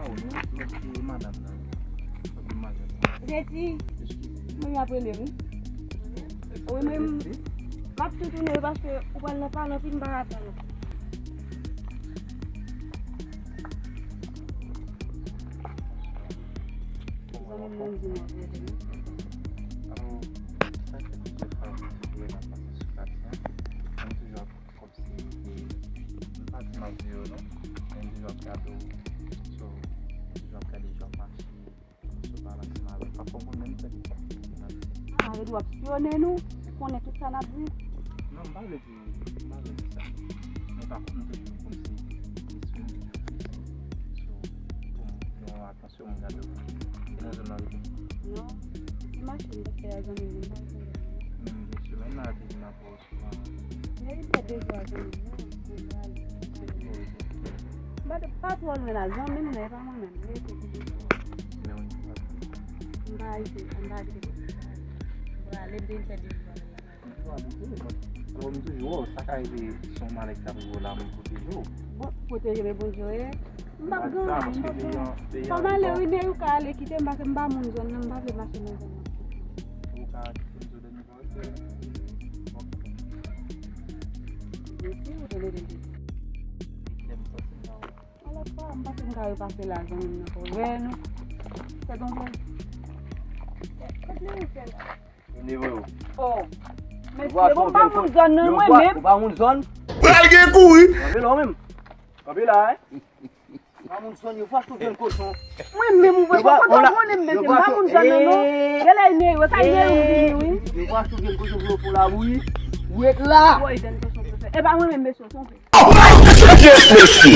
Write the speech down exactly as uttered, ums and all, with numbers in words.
Lòt se madanm nan. Fòk m madanm nan. Teti, mwen ap rele wi. Wi, men m ap tou tounen paske ou pral nan pale anpil, m pa ka tann ou. Zanmi m nan di m ap rele wi. Alò, sa fè plizyè fwa m toujou wè m ap pase sou katye a. Mwen toujou ap Kòmsi, e, m pa di m ap viv non, men m toujou ap gade w. So, m toujou ap gade jan w ap mache, jan w ap pale ansanm avèk. Pafwa m konn menm fè. Ah, yo di w ap sipyonnen nou, ou konnen tout sa n ap di. Non, m pa vle di, m pa vle di sa. Men pafwa m toujou kòmsi, m sou, m sou, so, pou m, yon atansyon. Sou moun gade w. E nan zòn nan rete? Non. Ti mache m te fè a zanmi m, m pa rekonèt li. Hmm, men semèn nan, te vin apre w souvan. Men li fè de jou a zanmi m, non, mwen prale. Se ki bò w rete? M pa, pa twò lwen la, zanmi m nan, e pa mwen menm, li rete pi de jou. Men w pa. M pa rete, m pa rete kote m prale. M prale, m te vin fè de jou avè l la. Alò, m toujou wè w, sa ka rive se yon malè k ap rive w la, m pwoteje w. Bon, pwoteje, men Bondye w ye. M p ap gen anyen, m p ap gen anyen. Fò m ale wi, Neyou ka ale kite m, paske m pa moun zòn nan, m pa vle mache nan zòn nan. Ou ka kite m sou dènye pawòl, se... Ok. Mesi, ou te leve m. Kite m sòti nan... Yon lòt fwa, m panse m ka repase la, zanmi m nan, pou wè nou. Fè tonbe. Kot Neyou fè la? Vini vre ou. Oh. Mesye, bon, m pa moun zòn nan, mwen menm. Ou pa moun zòn? Pral gen kouri. Kanpe la ou menm. Kanpe la, hein? Pa moun zòn, yo pa tou jwenn kochon. Mwen menm, ou wè, ou konn konnen m menm, m pa moun zòn nan, non. Genlè Neyou, e pa Neyou m vini, wi. Yo pa tou jwenn kochon pou yo fè labouyi. Ou ret la. Woy, dèn kochon pou yo fè. E pa mwen menm, mesye, ou twonpe. Yes, mesye.